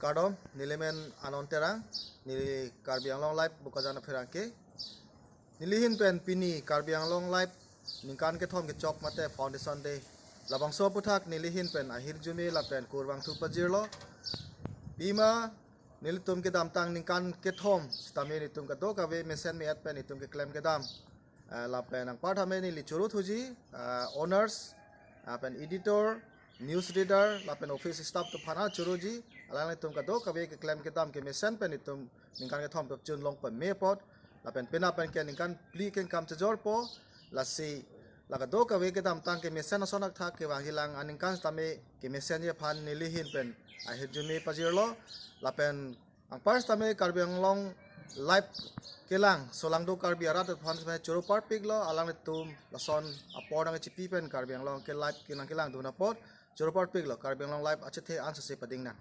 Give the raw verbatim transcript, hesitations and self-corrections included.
Kardom, neli men Anon Terang, neli Karbi Anglong Live Bokajan apherangke. Neli ahin pen pini Karbi Anglong Live ningkan kethom kechok mate Foundation Day. Labangso aphuthak neli ahin pen ahirjume lapen kurvangthu pajirlo. Pima nelitum kedamtang ningkan kethom sitame nelitum kadokave mesen me-et pen nelitum keklem kedam. Eh, lapen anparta me neli choro thuji, eh, owners, lapen editor, news reader, lapen office staff atum aphan choroji, alanglitum kadokave keklem kedam kemesen pen nelitum ningkan kethom kechun long pame apot, lapen penap pen ke ningkan phli kengkam chejorpo, lasi la kadokave kedamtang kemesen ason athak kevangjilang aningkan sitame kemesenji aphan neli ahin pen ahirjume pajirlo, lapen anpar sitame Karbi Anglong Live kelang, solangdo Karbi arat aphan sitame choro parpiklo, alanglitum lason apor nangchipi pen Karbi Anglong ke live kelang kelangdun apot choro parpiklo, Karbi Anglong Live achethe ansose pading nang.